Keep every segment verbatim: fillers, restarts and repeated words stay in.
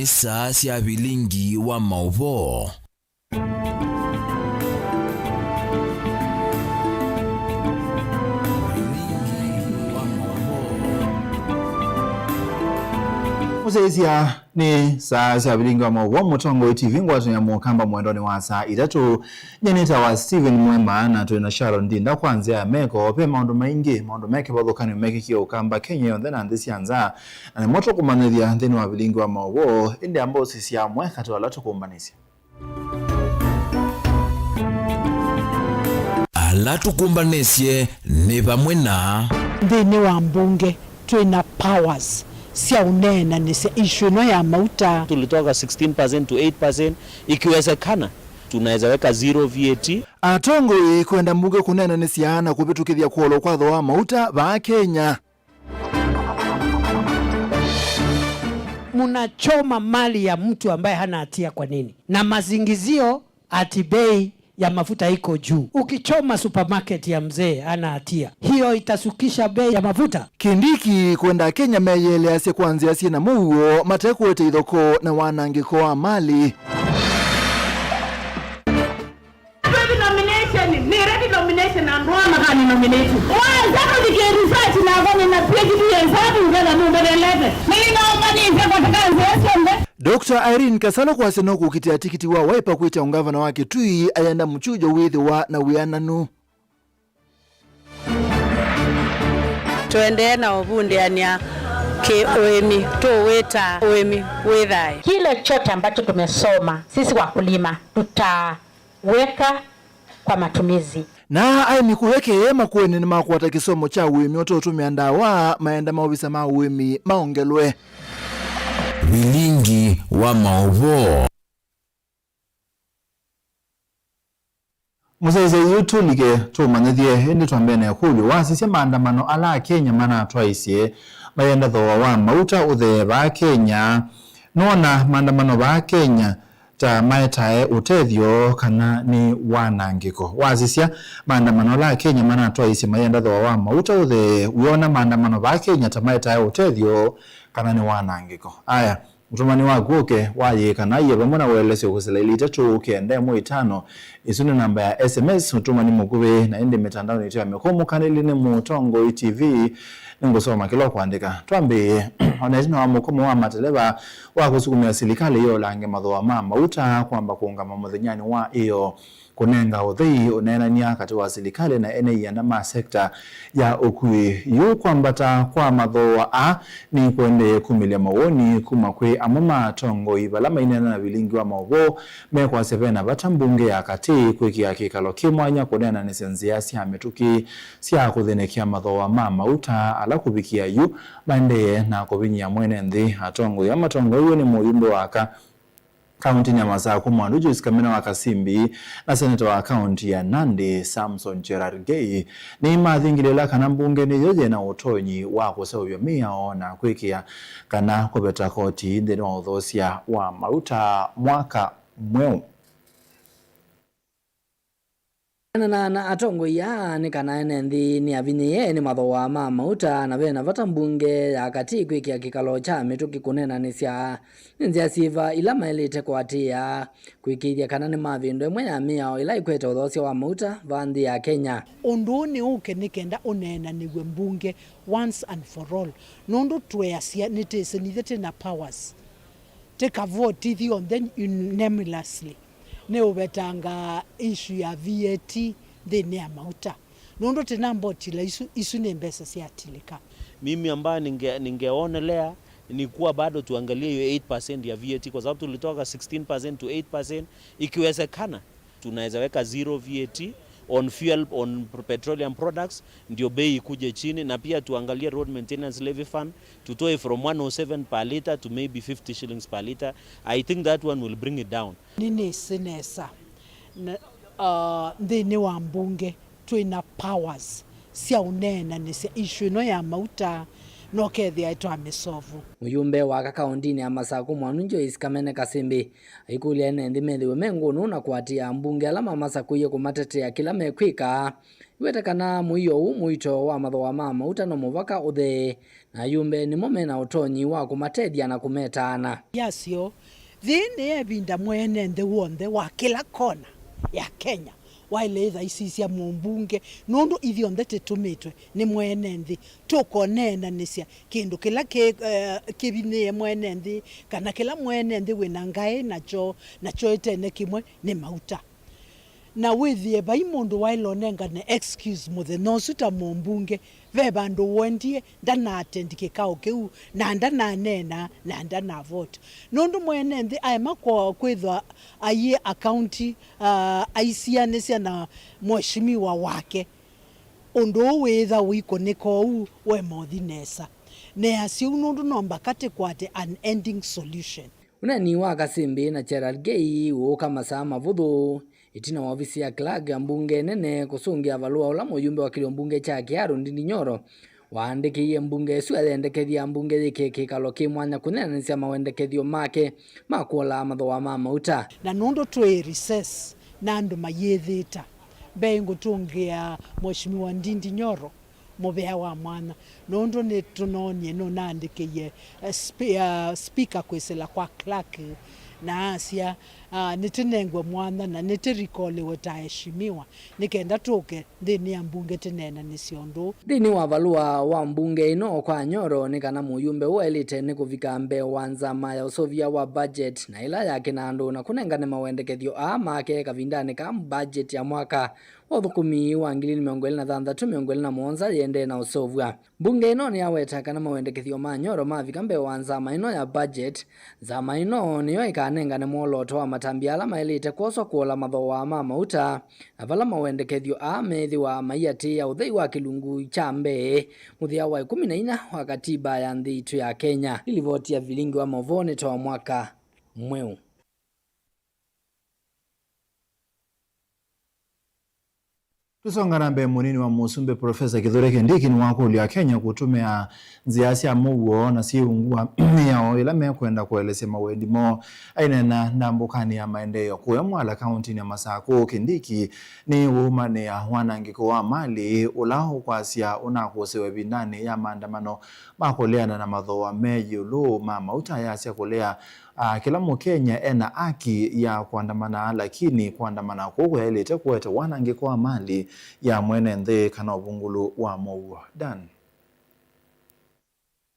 Saa sya vilingi wa maũvoo. Mũsyaĩĩsya, nĩ saa sya vilingi wa maũvoo, Mũtongoi T V, ngwatanĩo ya mũkamba mwendonĩ wa saa itatũ. Nyie nĩtawa Stephen Mwema, na twĩ na Sharon Ndinda kwa nzĩa ya meko. Ve maũndũ maingĩ, maũndũ me kĩvathũkanyo mekĩkie ũkamba Kenya yonthe na nthĩ sya nza, na nĩmo tũkũmanyĩthya nthĩnĩ wa vilingi wa maũvoo, ĩndĩ amba ũsisya amwe katĩ wa ala tũkũmbanĩsye. Ala tũkũmbanĩsye nĩ vamwe na. Nthĩnĩ wa mbunge twĩ na powers sya ũneenanĩsya issue ĩno ya mauta. Tulitoka sixteen percent to eight percent, ikiwezekana tunaweza weka zero V A T. Atongoi kwenda mbunge kũneenanĩsya na kũvĩtũkĩthya kũolwa kwa thooa wa mauta vaa Kenya. Mnachoma mali ya mtu ambaye hana hatia kwa nini? Na masingizio ati bei ya mafuta iko juu. Ukichoma supermarket ya mzee hana hatia, hiyo itashukisha bei ya mafuta? Kindiki kwenda Kenya meyĩeleasye kwa nzĩa syĩ na mũuo, mate kũete ithokoo na wanangĩko wa mali. Ready nomination, nĩ ready nomination, andũ aa makani nominate. Waanza kũthikĩa research nakwa nĩ na P H D ya hesabu, ngetha nũmbethelete. Nĩnĩnaũmanyĩsye katika nzĩa syonthe. Doctor Irene Kasalo kwasya no kũkitĩa tikiti wa Wiper kwĩtya ũngavana wa Kitui ayenda mũchujo wĩthĩwa na wĩananu. Tũendee na ũvundĩanĩa kĩ-ũĩmi, tũwĩta ũĩmi wĩ thayũ. Kile chote ambacho tumesoma sisi wakulima tutaweka kwa matumizi. Na aĩmi kũya Kĩĩe Makueni nĩmakwata kĩsomo kya ũĩmi ũteũtũmĩa ndawa, maenda maovisa ma ũĩmi maongelwe. Vilingi wa maũvoo. Mũsyaĩĩsya yu tũlike tũmanyĩthye, ĩndĩ twambee na ĩkũlyo. Wasisya maandamano ala Akenya manatwaisye mayenda thooa wa mauta ũthee vaa Kenya, nũona maandamano vaa Kenya ta maetae ũtethyo kana nĩ wanangĩko? Wasisya maandamano ala Akenya manatwaisye mayenda thooa wa mauta ũthee, wĩona maandamano vaa Kenya ta maetae ũtethyo kana nĩ wanangĩko? Aya. Ũtũmani waku ũke wayĩĩka na aiye vamwe na ũelesyo kwĩsĩla ilĩ itatũ kenda ĩmwe itano. Ĩsu nĩ namba ya S M S, ũtũmani mũkuvĩ, na ĩndĩ mĩtandaonĩ itũ ya mĩkũmũkanĩli nĩ Mũtongoi T V. Nĩngũsoma kĩla ũkwandĩka. Twambĩĩe. O na ĩtina wa mũkomo wa mateleva wa kũsukumĩa silikalĩ yĩolange mathooa ma mauta kwamba kũũngama mũthenyanĩ wa ĩoo, kũnenga ũthei ũneenany'a katĩ wa silikalĩ na ene ianda ma sekta ya ũkui. Yu kwambata kwa mathooa aa nĩkũendee kumĩlya mawoni kuma kwĩ amwe ma atongoi vala maineena na vilingi wa maũvoo mekwasya vena vata mbunge ya katĩ kwĩkĩa kĩkalo kĩ mwanya kũneenanĩsya nzĩa sya mĩtũkĩ sya kũthĩnĩkĩa mathooa ma mauta ala kũvikĩa yu maendee na kũvinyĩa mwene nthĩ. Atongoi aa matongoew'e nĩ mũyumbe wa aka kaũntĩnĩ ya Masakũ Mwandu Joyce Kamene wa Kasimbi na seneta wa kaũntĩ ya Nandi Samson Cherargei nĩmathingĩlĩĩla kana mbunge nĩyo yĩ na ũtonyi wa kũseũvya mĩao na kwĩkĩa kana kũveta koti nthĩnĩ wa ũthoosya wa mauta mwaka mweũ. Kũneena na atongoi aa nĩ kana ene nthĩ nĩavinyĩĩe nĩ mathooa ma mauta, na ve na vata mbunge ya katĩ kwĩkĩa kĩkalo kya mĩtũkĩ kũneenanĩsya nĩ nzĩa syĩva ila maĩlĩte kũatĩĩa kũĩkĩĩthya kana nĩmavĩndũa ĩmwe ya mĩao ĩla ĩkwete ũthoosya wa mauta vaa nthĩ ya Kenya. Ũndũ ũũ nĩ ũke nĩ kenda ũneenanĩw'e mbunge once and for all, nũndũ tweasya nĩtĩsĩ nithyĩ twĩ na powers. Tĩkavoti ithyonthe unanimously nĩ ũvetanga issue ya V A T nthĩnĩ ya mauta, nũndũ tĩnambotila isu, isu nĩ mbesa syatilĩka. Mimi ambaye ninge-, ningeonelea ni kuwa bado tuangalie hiyo eight percent ya V A T, kwa sababu tulitoka sixteen percent to eight percent. Ikiwezekana, tunaweza weka zero V A T on fuel, on petroleum products, ndio bei ikuje chini, na pia tuangalie road maintenance levy fund, tutoe from one oh seven per liter to maybe fifty shillings per liter. I think that one will bring it down. Nĩnĩsĩ nesa na, uh, nthĩnĩ wa mbunge twĩ na powers sya ũneenanĩsya issue ĩno ya mauta, na ũkethĩa ĩtwamĩsovu. Mũyumbe wa aka kaũndinĩ ya Masakũ Mwanu Joyce Kamene Kasimbi aikũlya ene nthĩ methĩwe me ngũnũ na kũatĩĩa ambunge ala mamasakũie kũmatetea kĩla mekwĩka. Iwete kana mũio ũũ mũito wa mathooa ma mauta no mũvaka ũthee, na ayumbe nĩmo mena ũtonyi wa kũmatethya na kũmetaana. Yasyo, yĩĩ nĩ ĩvinda mwene nthĩ w'onthe wa kĩla kona ya Kenya waĩle ĩtha isisya mũmbunge, nũndũ ithyonthe tĩtũmĩtwe nĩ mwene nthĩ tũkoneenanĩsya kĩndũ kĩla kĩ, eh, kĩvinyĩĩe mwene nthĩ, kana kĩla mwene nthĩ wĩ na ngaĩ nakyo, nakyo ĩtene kĩmwe nĩ mauta. Na wĩthĩe vai mũndũ waĩle ũnengane excuse mũthenya ũsu ta mũmbunge, ve vandũ wendie ndanaatendi kĩkao kĩu, na ndananeena, na ndanavote. Nũndũ mwene nthĩ aema kwa kwĩthwa aiĩ akaunti, ah, aisianĩsya na mheshimiwa wake, ũndũ ũũ wĩĩtha ũikũnĩka ũu we mothi nesa. Neasya ũu nũndũ no mbaka tĩkwate an ending solution. Ũneeni wa Kasimbi na Gerald Gay ũũka masaa mavũthũ ĩtina wa ovisi ya clerk ya mbunge nene kũsũngĩa valũa ũla mũyumbe wa kĩlio mbunge kya Kiharu Ndindi Nyoro waandĩkĩie mbunge ĩsu ayendekethya mbunge yĩkĩe kĩkalo kĩ mwanya kũneenanĩsya mawendekethyo make ma kũolaa mathooa ma mauta. Na nũndũ twĩ recess na andũ mayĩthĩta, mbee ngũtũngĩa Mheshimiwa Ndindi Nyoro mũvea wa mwanya, nũndũ nĩtũnoonie nũnaandĩkĩie, eh, spe-, ah, speaker kwĩsĩla kwa clerk na asya, ah, nĩtĩnengwe mwanya na nĩtĩrikoliwe ta eshimiwa nĩ kenda tũke nthĩnĩ ya mbunge tĩneenanĩsye ũndũ ũũ. Nthĩnĩ wa valũa wa mbunge ĩno kwa Nyoro nĩ kana mũyumbe ũũ aĩlĩte nĩ kũvika mbee wa nzama ya ũseũvya wa budget na ĩla ya kĩnandũ na kũnengane mawendekethyo aa make kavindanĩ ka budget ya mwaka wa ũthũkũmi wa ngili ilĩ mĩongo ĩlĩ na thanthatũ mĩongo ĩlĩ na mũonza yĩendee na ũseũvw'a. Mbunge ĩno nĩyaweta kana mawendekethyo ma Nyoro mavika mbee wa nzama ĩno ya budget, nzama ĩno nĩyo ĩkanengane mwolooto wa matambya ala maĩlĩte kwoswa kũola mathooa ma mauta, na vala mawendekethyo aa meĩthĩwa maiatĩĩa ũthei wa kĩlungu kya mbee mũthĩa wa ĩkũmi na inya wa katiba ya nthĩ itũ ya Kenya. Ĩ livoti ya Vilingi wa Mauvoo nĩ ta wa mwaka mweũ. Tũsonga na mbee, mũnini wa mũsumbĩ Profesa Kithure Kindiki nĩwakũlya Akenya kũtũmĩa nzĩa sya mũuo na syĩ ungu wa mĩao ĩla mekwenda kũelesya mawendi moo. Aineena ndambũkanĩ ya maendeeo kũya Mwala kaũntinĩ ya Masakũ, Kindiki nĩwaumanĩa wanangĩko wa malĩ ũla ũkwasya ũnakũsĩwe ĩvindanĩ ya maandamano ma kũleana na mathooa me ĩũlũ ma mauta, ayasya kũlea Aa, kĩla Mũkenya ena aki ya kũandamana, lakini kũandamana kũu kũyaĩlĩte kũete wanangĩko wa malĩ ya mwene nthĩ kana ũvungũlu wa mũuo. Dan.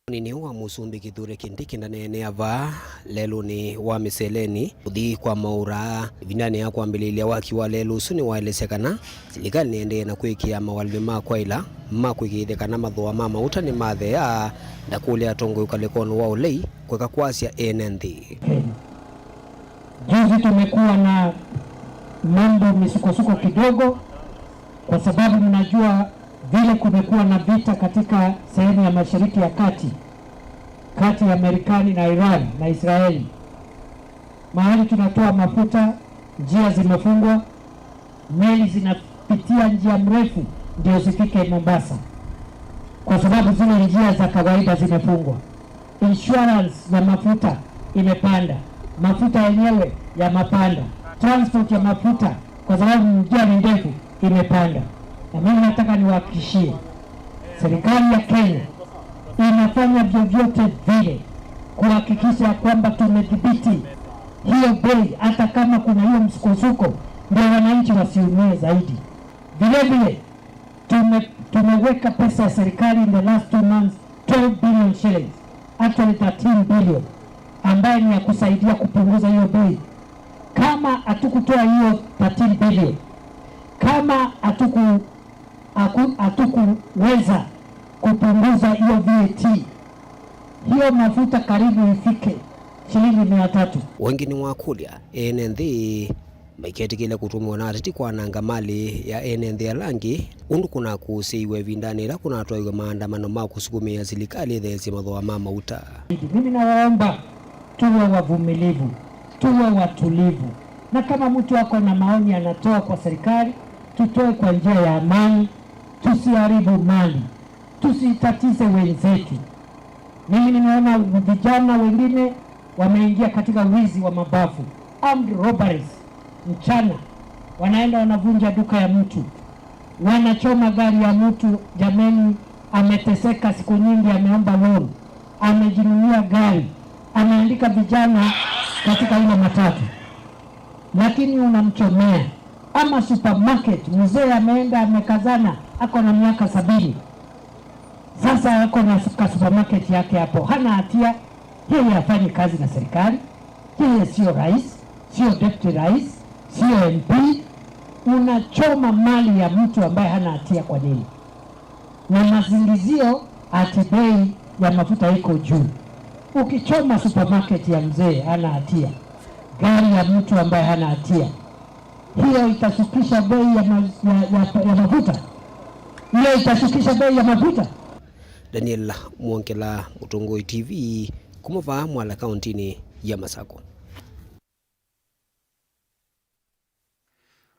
Mũnini wa mũsumbĩ Kithure Kindiki ndaneenea vaa lelũnĩ wa Mĩseleni kũthi kwa maũra. Ĩvindanĩ ya kwambĩlĩlya waki wa lelũ ũsu nĩwaelesya kana silikalĩ nĩendee na kwĩkĩa mawalany'o ma kwaĩla ma kũĩkĩĩthya kana mathooa ma mauta nĩmatheea, ndakũlya atongoi ũkalĩkonĩ wa ũlei kweka kwasya ene nthĩ. Kenya. Juzi tumekuwa na mambo misukosuko kidogo, kwa sababu mnajua vile kumekuwa na vita katika sehemu ya Mashariki ya Kati, kati ya Marekani na Iran na Israeli. Mahali tunatoa mafuta, njia zimefungwa, meli zinapitia njia mrefu ndio zifike Mombasa, kwa sababu zile njia za kawaida zimefungwa. Insurance ya mafuta imepanda, mafuta yenyewe yamepanda, transport ya mafuta, kwa sababu njia ni ndefu, imepanda. Na mimi nataka niwahakikishie, serikali ya Kenya inafanya vyovyote vile kuhakikisha kwamba tumedhibiti hiyo bei, hata kama kuna hiyo msukosuko, ndio wananchi wasiumie zaidi. Vile vile, tume-, tumeweka pesa ya serikali in the last two months, twelve billion shillings, actually thirteen billion, ambaye ni ya kusaidia kupunguza hiyo bei. Kama hatukutoa hiyo thirteen billion, kama hatuku-, haku-, hatukuweza kupunguza hiyo V A T, hiyo mafuta karibu ifike shilingi mia tatu. Wengine wakũlya ene nthĩ maiketĩkĩle kũtũmĩwa na ateti kwananga malĩ ya ene nthĩ ala angĩ, ũndũ kũnakũsĩiwe ĩvindanĩ yĩla kũnatwaiwe maandamano ma kũsukumĩa silikalĩ ĩtheesye mathooa ma mauta. Mimi nawaomba tuwe wavumilivu, tuwe watulivu, na kama mtu ako na maoni anatoa kwa serikali, tutoe kwa njia ya amani, tusiharibu mali, tusitatize wenzetu. Mimi nimeona vijana wengine wameingia katika wizi wa mabavu, armed robberies, mchana wanaenda wanavunja duka ya mtu, wanachoma gari ya mtu. Jameni, ameteseka siku nyingi, ameomba loan, amejinunulia gari, ameandika vijana katika ile matatu, lakini unamchomea. Ama supermarket, mzee ameenda amekazana, ako na miaka sabini. Sasa ako na su-, ka supermarket yake hapo, hana hatia. Yeye hafanyi kazi na serikali, yeye sio rais, sio deputy rais, sio M P. Unachoma mali ya mtu ambaye hana hatia kwa nini? Na masingizio ati bei ya mafuta iko juu. Ukichoma supermarket ya mzee hana hatia, gari ya mtu ambaye hana hatia, hiyo itashukisha bei ya ma-, ya, ya, ya mafuta? Hiyo itashukisha bei ya mafuta? Daniel Mwongela, Mũtongoi T V, kuma vaa Mwala, kauntinĩ ya Masakũ.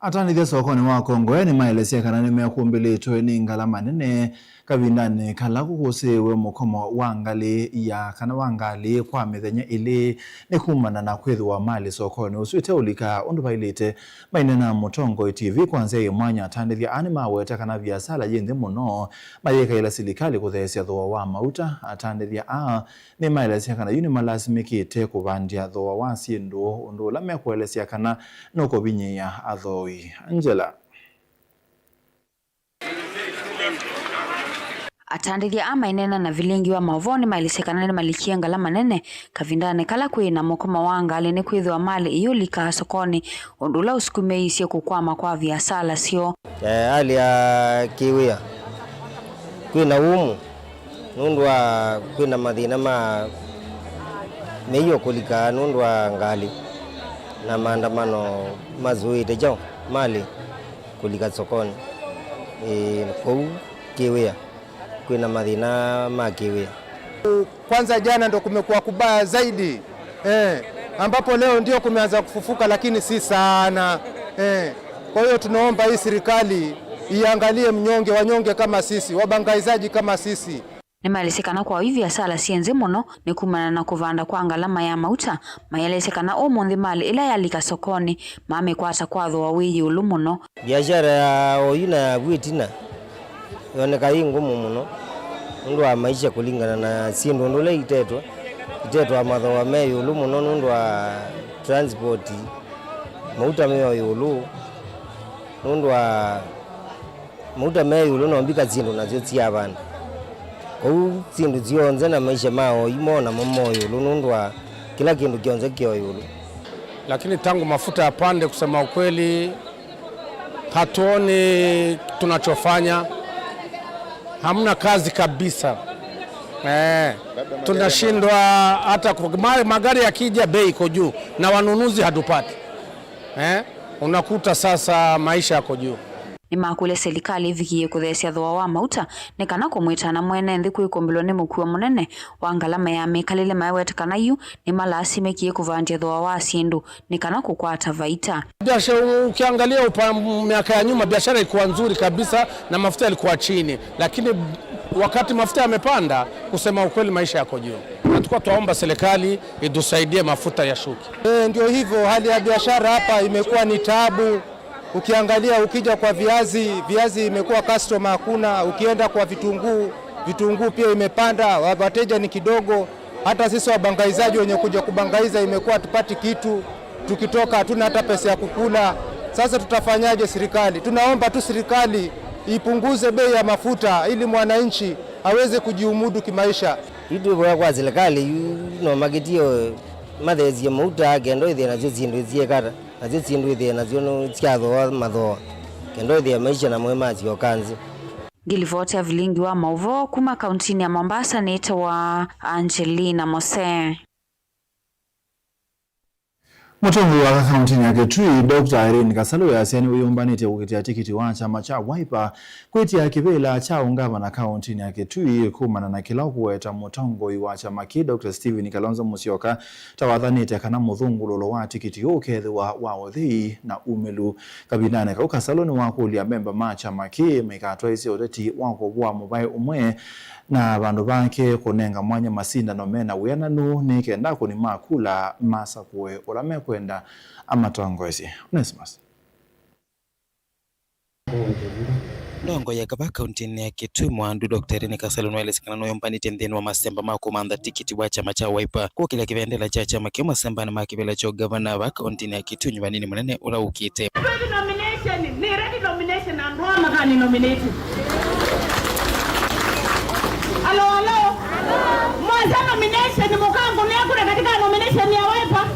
Atandĩthya sokonĩ wa Kongoe nĩmaelesya kana nĩmekũmbĩlĩtwe nĩ ngalama nene kavindanĩ kala kũkũsĩĩwe mũkomo wa ngalĩ ya, kana wa ngalĩ kwa mĩthenya ĩlĩ, nĩ kumana na kwĩthĩwa malĩ sokonĩ ũsu ĩteũlika ũndũ vaĩlĩte. Maineena na Mũtongoi T V kwa nzĩa yĩ mwanya, atandĩthya aa nĩmaweta kana viasala yĩ nthĩ mũno, mayĩkaĩla silikalĩ kũtheesya thooa wa mauta. Atandĩthya aa nĩmaelesya kana yu nĩmalasimĩkĩte kũvandya thooa wa syĩndũ, ũndũ ũla mekũelesya kana nũkũvinyĩĩa athooi. Angela. Atandĩthya aa maineena na vilingi wa maũvoo nĩmaelesya kana nĩmalikie ngalama nene kavindanĩ kala kwĩ na mũkomo wa ngalĩ, nĩkwĩthĩwa malĩ ĩyũlikaa sokonĩ, ũndũ ũla ũsukumĩĩisye kũkwama kwa viasala syoo. Eh, hali ya kĩwĩa kwĩ na umu nũndũ wa kwĩ na mathĩna ma mĩio kũlika nũndũ wa ngalĩ na maandamano mazũĩte kyaũ malĩ kũlika sokonĩ. Ĩĩ, kũu kĩwĩa kwĩ na mathĩna ma kĩwĩa. Kwanza jana ndo kumekuwa kubaya zaidi, eh, ambapo leo ndio kumeanza kufufuka, lakini si sana, eh. Kwa hiyo tunaomba hii serikali iangalie mnyonge, wanyonge kama sisi, wabangaizaji kama sisi. Nĩmaelesya kana kwa oyu viasala syĩ nzĩ mũno nĩ kumana na kũvanda kwa ngalama ya mauta. Maelesya kana ũmũnthĩ malĩ ĩla yalika sokonĩ mamĩkwata kwa thooa wĩ ĩũlũ mũno. Biashara ya oyu na ya vu ĩtina yoneka yĩ ngũmũ mũno nũndũ wa maisha kũlingana na syĩndũ ũndũ ũla itetwe, itetwa mathooa me ĩũlũ mũno nũndũ wa transport, mauta me o ĩũlũ nũndũ wa mauta me ĩũlũ, no mbika syĩndũ nasyo syavanda. Kwoou syĩndũ syonthe na maisha ma oyu mo namo mo ĩũlũ nũndũ wa kĩla kĩndũ kyonthe kĩ o ĩũlũ. Lakini tangu mafuta yapande, kusema ukweli, hatuoni tunachofanya. Hamna kazi kabisa. Eh, tunashindwa hata ku-, ma-, magari yakija, bei iko juu na wanunuzi hatupati. Eh, unakuta sasa maisha yako juu. Nĩmakũlya silikalĩ ĩvikĩĩe kũtheesya thooa wa mauta nĩ kana kũmwĩtana mwene nthĩ kwĩkũmbĩlwa nĩ mũkuo mũnene wa ngalama ya mĩkalĩle, maweta kana yu nĩmalasimĩkie kũvandya thooa wa syĩndũ nĩ kana kũkwata vaita. Biashara, ukiangalia upa-, miaka ya nyuma biashara ilikuwa nzuri kabisa na mafuta yalikuwa chini, lakini wakati mafuta yamepanda, kusema ukweli, maisha yako juu. Na tulikuwa twaomba serikali itusaidie mafuta yashuke. E, ndio hivyo, hali ya biashara hapa imekuwa ni taabu. Ukiangalia, ukija kwa viazi, viazi imekuwa customer hakuna. Ukienda kwa vitunguu, vitunguu pia imepanda, wa-, wateja ni kidogo. Hata sisi wabangaizaji wenye kuja kubangaiza imekuwa tupati kitu, tukitoka hatuna hata pesa ya kukula. Sasa tutafanyaje serikali? Tunaomba tu serikali ipunguze bei ya mafuta ili mwananchi aweze kujiumudu kimaisha. Yu twĩvoya kwa silikalĩ yu no makĩtie matheesye mauta kenda ĩthĩe nasyo syĩndũ syĩkata, nasyo syĩndũ ĩthĩe nasyo nĩ syathooa mathooa, kenda ĩthĩe maisha namo nĩmasyoka nzĩ. Ngĩlivoti ya vilingi wa maũvoo kuma kauntinĩ ya Mombasa nĩtawa Angelina Mose. Mũtongoi wa kaũntĩnĩ ya Kitui, Doctor Irene Kasalu, easya nĩwĩyũmbanĩtye kũkitĩa tikiti wa kyama kya Wiper kwĩtĩa kĩvĩla kya ũngavana kaũntĩnĩ ya Kitui kumana na kĩla ũkũweta mũtongoi wa kyama kĩĩ, Doctor Stephen Kalonzo Musyoka, ta wathanĩte kana mũthũngũlũlo wa tikiti ũũ ũkethĩwa wa ũthei na umĩlu. Kavindanĩ kau, Kasalu nĩwakũlya amemba ma kyama kĩĩ maikatwaĩsye ũteti wa kũvũa mũvaĩ ũmwe, na vandũ vake kũnenga mwanya masindano mena wĩananu nĩ kenda akũni ma kula masakũe ũla mekwenda amatongoesye. Onesmus. Ndongo ya kava kaũntĩnĩ ya Kitui Mwandu, Doctor Irene Kasalu nĩwaelesya kana nũyũmbanĩtye nthĩnĩ wa masemba ma kũmantha tikiti wa kyama kya Wiper kũkĩlya kĩvendela kya kyama kĩu masembanĩ ma kĩvĩla kya ũngavana va kaũntĩnĩ ya Kitui nyuvanĩnĩ mũnene ũla ũkĩte. Ready nomination, nĩ ready nomination, andũ aa makani nominate. Alo, alo. Mwaza nomination, mũkangũnĩa kura katika nomination ya Wiper.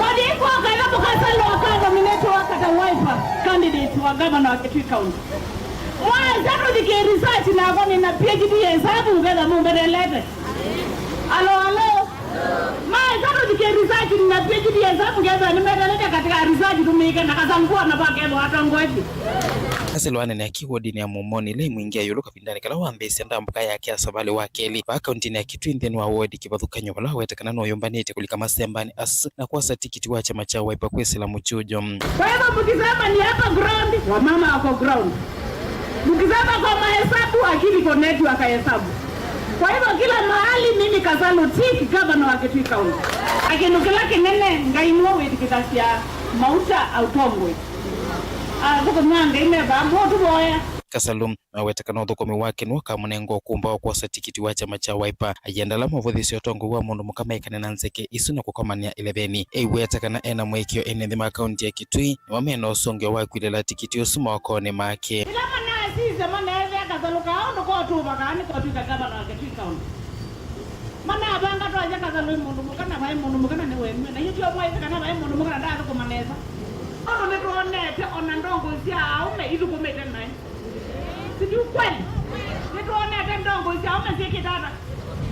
Kodi iko kaila mũkasa lo ka nominate wa kata Wiper candidate wa governor wa Kitui County. Mwaza tũthike research nakwa nĩ na P H D ya hesabu ngetha mũmbetelete. Alo, alo. Maesa tũthike research na P H D ya hesabu ngetha nĩmetelete katika research tũmĩke na Kasalu ana vakethwa atongoesye. Kasalu anene aki wodinĩ ya Mumoni ĩla ĩ Mwingi ya ĩũlũ kavindanĩ kala wambĩĩsya ndambũka yake ya savalĩ wa kelĩ va kaũntĩnĩ ya Kitui nthĩnĩ wa wodi kĩvathũkany'o vala waweta kana nũyũmbanĩtye kũlika masembanĩ asu na kwosa tikiti wa kyama kya Wiper kwĩsĩla mũkyujo. Kwa hivyo mkisema ni hapa ground, wamama wako ground. Mkisema kwa mahesabu, akili iko network ya hesabu. Kwa hivyo kila mahali mimi Kasalu tick, governor wa Kitui County. Na kĩndũ kĩla kĩnene, Ngai nĩwe wĩtĩkĩthasya mauta autongoi. Athũkũmi ma Ngai me vaa, mũtũvoya. Kasalu naweta kana ũthũkũmi wake nĩwe ũkamũnenga ũkũmba wa kwosa tikiti wa kyama kya Wiper. Aienda ala mavũthĩsye ũtongoi wa mũndũ mũka maikane na nzeke isu na kũkomanĩa ĩleveni. Eiweta kana ena mũĩkĩĩo ene nthĩ ma kaũntĩ ya Kitui nĩmo mena ũsũngĩo wa kwilĩla tikiti ũsu mokonĩ make. Ĩla manasisya maneethĩa Kasalu kaa ũndũ kotũva kaa nĩkotw'ĩka ngavana wa Kitui County. Manavanga twasya Kasalu ĩ mũndũ mũka na vaĩ mũndũ mũka na nĩwemw'e. Na ithyĩ tyo mwaĩsĩ kana vaĩ mũndũ mũka na ndaathũkũma nesa. Nũndũ nĩtwonete ona ndongoi sya aũme ithũkũmĩte naĩ. Si ndio kweli? Nĩtwonete ndongoi sya aũme syĩkĩte ata?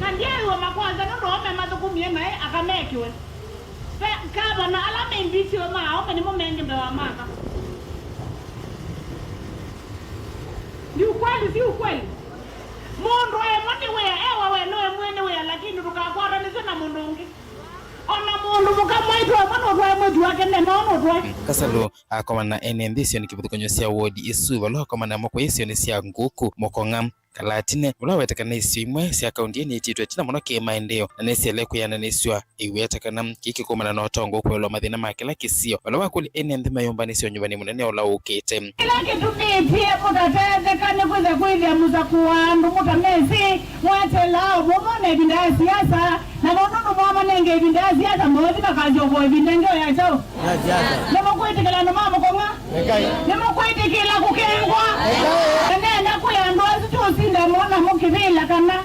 Na ndyaĩwe makwanja nũndũ aũme mathũkũmie naĩ aka mekiwe. Ve ngavana ala membitiwe ma aũme nĩmo mengĩ mbee wa maka. Ni ukweli, si ukweli? Mũndũ emwe nĩ wĩa, ewa we no emwe nĩ wĩa, lakini ndũkakwatanĩsye na mũndũ ũngĩ. Ona mũndũ mũka mwaitũ emwe nũtwae mwĩtu wake, nde no nũtwae. Kasalu akomana na ene nthĩ isionĩ kĩvathũkany'o sya wodi isu, vala akomana namo kwa isionĩ sya Nguku, Mũkong'a, Kalatine, ũla wetĩkanĩisye imwe sya kaũntĩ ĩĩ nĩitĩtwe ĩtina mũno kĩ maendeeo na nĩsyĩle kwĩananĩsw'a. Ĩweta kana kĩĩ kĩkumana na ũtongoi kũelwa mathĩna ma kĩla kĩsio, vala wakũlya ene nthĩ meyũmbanĩsye ũnyuvani mũnene ũla ũkĩte. Kĩla kĩtumĩtye mũtatetheka nĩ kwĩtha kwĩthĩa mũsakũa andũ mũtamesĩ, mwateelaa ũmwe mone ĩvinda ya siasa, na nũndũ nũmwamanenge ĩvinda ya siasa, mothi makasyovoa ĩvinda ĩngĩ o ya kyaũ? Ya siasa. Nĩmũkwĩtĩkĩla andũ ma Mũkong'a? Nĩkai. Nĩmũkwĩtĩkĩla kũkengwa? Nĩkai. Neena kwĩ andũ asu tũũsinda mona mũkĩvĩla kana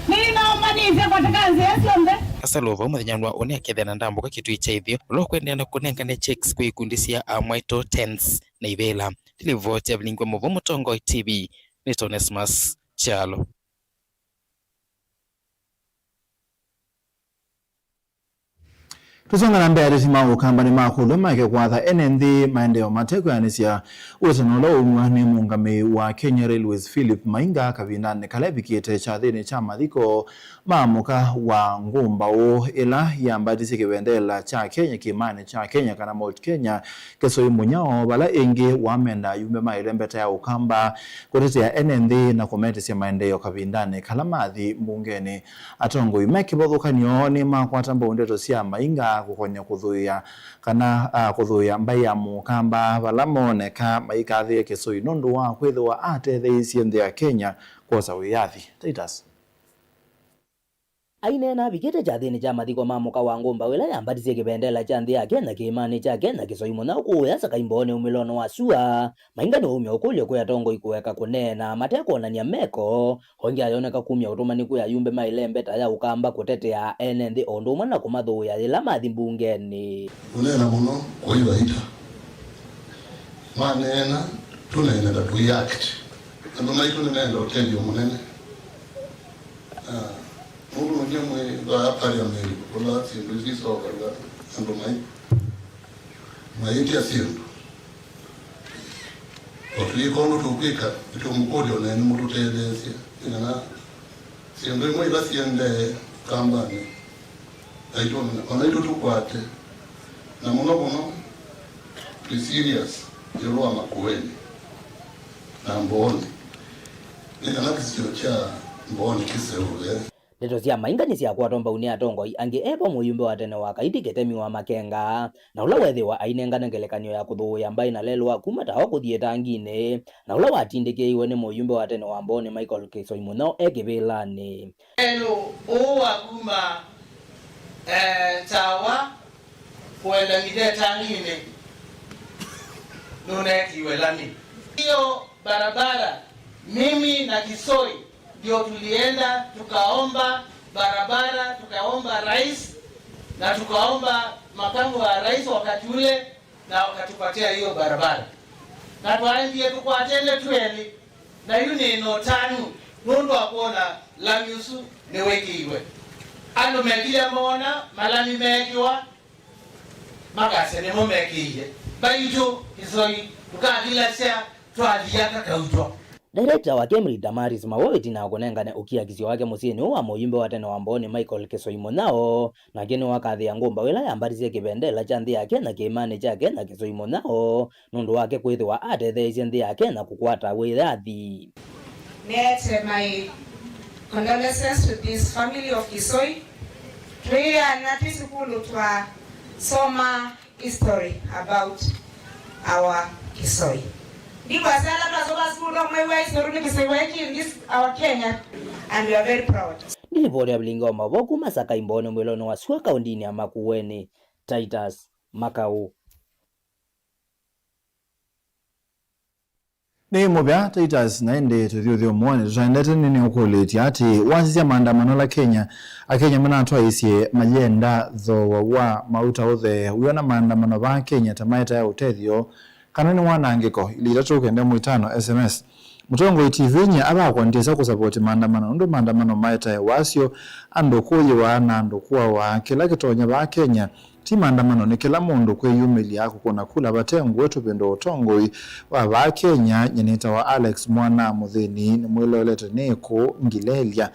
nĩnĩnaũmanĩsye katika nzĩa syonthe. Kasalu vau mũthenya wa ũnĩ akethĩa na ndambũka Kitui kya Ĩtheo, ũla ũkwendeea na kũnengane checks kwĩ ikundi sya amwaitũ tens na ivĩla. Ndilivoti ya Vilingwe Mũvũ, Mũtongoi T V, nĩ Onesmus Kyalo. Tũsonga na mbee, ateti ma Ũkamba nĩmakũlw'a make kwatha ene nthĩ maendeeo mate kwĩanĩsya wĩtano ũla waumw'a nĩ mũũngamĩi wa Kenya Railways Philip Mainga kavindanĩ kala evikĩte kyathĩnĩ kya mathiko ma mũka wa ngũmbaũ ĩla yambatisye kĩvendela kya Kenya kĩĩmanĩ kya Kenya kana Mount Kenya, Kĩsoi Mũnyao, vala ĩngĩ wamenda ayumbe ma ĩlembeta ya Ũkamba kũtetea ene nthĩ na kũmetĩsya maendeeo kavindanĩ kala mathi mbungenĩ. Atongoi me kĩvathũkany'o nĩmakwata mbau ndeto sya Mainga kũkony'a kũthũĩa kana, a, kũthũĩa mbaĩ ya Mũkamba vala mooneka maikathĩĩe Kĩsoi nũndũ wa kwĩthĩwa atetheeisye nthĩ ya Kenya kwosa wĩyathi. Titus. Aineena avikĩte kyathĩnĩ kya mathiko ma mũka wa ngũmbaũ ĩla yambatisye kĩvendela kya nthĩ ya Kenya kĩĩmanĩ kya Kenya Kĩsoi Mũnyao kũũya Sakai Mbooni umĩlonĩ wa sua, Mainga nĩwaumya ũkũlyo kwĩ atongoi kũeka kũneena matekwonany'a meko. O ĩngĩ ayoneka kumya ũtũmani kwĩ ayumbe ma ĩlembeta ya Ũkamba kũtetea ene nthĩ o ũndũ ũmwe na kũmathũĩa yĩla mathi mbungenĩ. Kũneena mũno kũi vaita. Maneena, tũneene ta tũi act. Andũ maitũ nĩmeenda ũtethyo mũnene. Ah, mũndũ Nĩ mwĩ vaa parliament, kũla syĩndũ isu isokalw'a, andũ mai, maĩtya syĩndũ. O twĩka ũndũ tũkwĩka, nĩtũmũkũlya o na nĩmũtũtetheesye, nĩ kana syĩndũ imwe ila siendee kambanĩ, naitũ, o naitũ tũkwate, na mũno mũno twĩ serious ĩũlũ wa Makueni na Mbooni, nĩ kana kĩsio kya Mbooni kĩseũve. Ndeto sya Mainga nĩsyakwatwa mbau nĩ atongoi angĩ, e vo mũyumbe wa tene wa Kaiti Ketemi wa Makenga, na ũla weethĩwa ainengane ngelekany'o ya kũthũũĩa mbaĩ na lelũ wa kuma Tawa kũthi Ĩtanginĩ, na ũla watindĩkĩĩiwe nĩ mũyumbe wa tene wa Mbooni Michael Kĩsoi Mũnyao e kĩvĩlanĩ. Lelũ ũũ wa kuma, eh, Tawa kũenda nginya Ĩtanginĩ nũneekiwe lami. Hiyo barabara, mimi na Kisoi ndio tulienda tukaomba barabara, tukaomba rais na tukaomba makamu wa rais wakati ule, na wakatupatia hiyo barabara. Na twaendie tũkwatene twelĩ, na yu nĩ na ũtanu nũndũ wa kwona lami ũsu nĩwĩkĩiwe. Andũ mekilya moona malami meekĩwa, makasya nĩmo mekĩie. Mbaitũ Kisoi tũkakilasya twathi aka kautwa. Director wa KEMRI Damaris Maua ĩtina wa kũnengane ũkiakisyo wake mũsyĩnĩ ũũ wa mũyumbe wa tene wa Mbooni Michael Kĩsoi Mũnyao, nake nĩwakathĩa ngũmbaũ ĩla yambatisye kĩvendela kya nthĩ ya Kenya kĩĩmanĩ kya Kenya Kĩsoi Mũnyao nũndũ wake kwĩthĩwa atetheeisye nthĩ ya Kenya kũkwata wĩyathi. Nĩete my condolences to this family of Kisoi. Twĩ ana twĩ sukulu twasoma history about our Kisoi. Ndikwasya ala twasoma sukulu twamwĩw'a history nĩ kĩsew'a kĩ in this our Kenya, and we are very proud. Nĩ livoti ya vilingi wa maũvoo kuma Sakai Mbooni mwĩlonĩ wa sua kaũndinĩ ya Makueni, Titus Makau. Nĩ mũvea Titus, na ĩndĩ tũthiũthiũmũonĩ tũtaendete nĩ nĩũkũlĩtye atĩ, wasisya maandamano ala Kenya, Akenya manatwaisye mayenda thooa wa mauta ũthee, wĩona maandamano vaa Kenya ta maetae ũtethyo kana nĩ wanangĩko? Ili itatũ kenda ĩmwe itano S M S. Mũtongoi T V nyie avakwa ndĩsa kũsavoti maandamano nũndũ maandamano maetae wasyo, andũ kũyĩwa na andũ kũawa. Kĩla kĩtonya vaa Kenya ti maandamano, nĩ kĩla mũndũ kwĩyumĩlya kũkũna kula vate ngũĩ tũvĩndũe ũtongoi wa vaa Kenya, nyie nĩtawa Alex Mwana Mũthĩni, nĩmwĩloelete nĩkũ Ngilelya.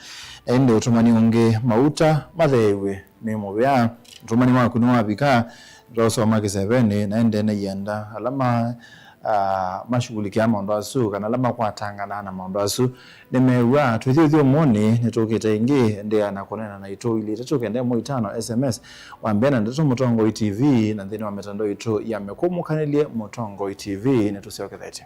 Na ĩndĩ ũtũmani ũngĩ, mauta matheew'e nĩ mũvea. Ũtũmani waku nĩwavika, nĩtwaũsoma kĩsevenĩ, na ĩndĩ nĩyenda ala ma, ah, mashughulikia maũndũ asu, kana ala makwatanganaa na maũndũ asu, nĩmew'a. Twĩthyũthyũmũnĩ nĩtũkĩte ĩngĩ, ndĩa na kũneena naitũ, ili itatũ kenda ĩmwe itano S M S, wa mbee na ndeto Mũtongoi T V, na nthĩnĩ wa mĩtandao itũ ya mĩkũmũkanĩlye Mũtongoi T V. Nĩtũsyokethetye.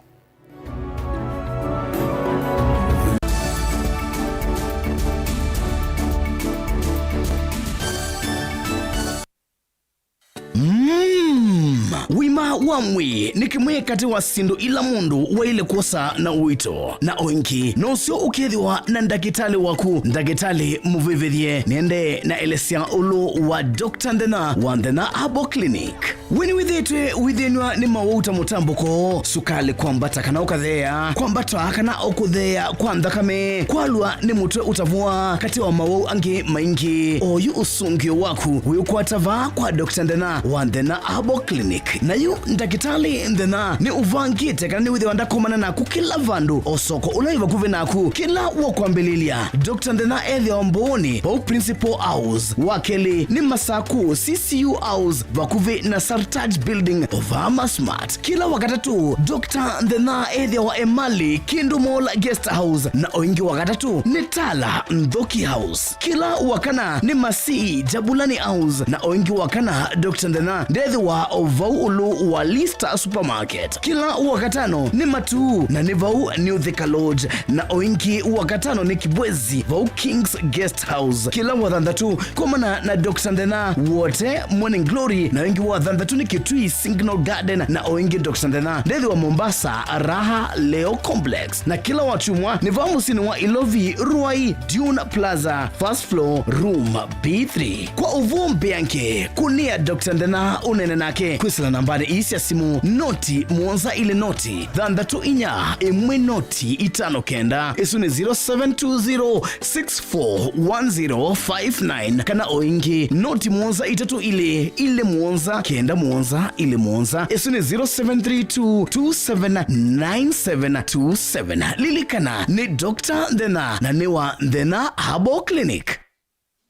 Mm, ũima wa mwĩĩ nĩ kĩmwe katĩ wa syĩndũ ila mũndũ waĩle kwosa na ũito, na o ĩngĩ nũseo ũkethĩwa na ndakĩtalĩ waku. Ndakĩtalĩ mũvĩvĩthye nĩendee na elesya ũlũ wa Doctor Nthĩna wa Nthĩna Herbal Clinic. We nĩwĩthĩĩtwe ũithĩnw'a nĩ mawau ta mũtambũko, sukalĩ kwambata kana ũkatheea, kwambata kana o kũtheea kwa nthakame, kwalwa nĩ mũtwe ũtavũa, katĩ wa mawau angĩ maingĩ? Oyu ũsũngĩo waku wĩũkwata vaa kwa Doctor Nthĩna wa Nthĩna Herbal Clinic. Na yu ndakĩtalĩ Nthĩna nĩ ũvangĩte kana nĩwĩthĩwa ndakomana naku kĩla vandũ, o soko ũla wĩ vakuvĩ naku. Kĩla wakwambĩlĩlya, Doctor Nthĩna ethĩawa Mbooni, vau Principal House. Wa kelĩ nĩ Masaku C C U House, vakuvĩ na Sartaj Building, o vaa Masmart. Kĩla Wakatatũ, Doctor Nthĩna ethĩawa Emali, Kindu Mall Guest House, na o ĩngĩ Wakatatũ nĩ Tala Nthoki House. Kĩla Wakana nĩ Masii, Jabulani House, na o ĩngĩ Wakana, Doctor Nthĩna ndethĩwa o vau ũlũ wa Lista Supermarket. Kĩla Wakatano nĩ Matuu, na nĩ vau New Thika Lodge, na o ĩngĩ Wakatano nĩ Kibwezi, vau King's Guest House. Kĩla Wathanthatũ, komana na Doctor Nthĩna Wote Morning Glory, na o ĩngĩ Wathanthatũ nĩ Kitui Signal Garden, na o ĩngĩ Doctor Nthĩna ndethĩwa Mombasa, Raha Leo Complex. Na kĩla Wakyumwa nĩ vaa mũsyĩnĩ wa Ilovi, Ruai, Dune Plaza, first floor, room B three. Kwa ũvoo mbeange, kũnĩa Doctor Nthĩna ũneene nake kwĩsĩla nambanĩ ii. sya simũ noti mũonza ilĩ noti thanthatũ inya ĩmwe noti itano kenda. Ĩsu nĩ zero seven two zero six four one zero five nine, kana o ĩngĩ noti mũonza itatũ ilĩ ilĩ mũonza kenda mũonza ilĩ mũonza. Ĩsu nĩ zero seven three two two seven nine seven two seven. Lilikana, nĩ Doctor Nthena na nĩ wa Nthena Herbal Clinic.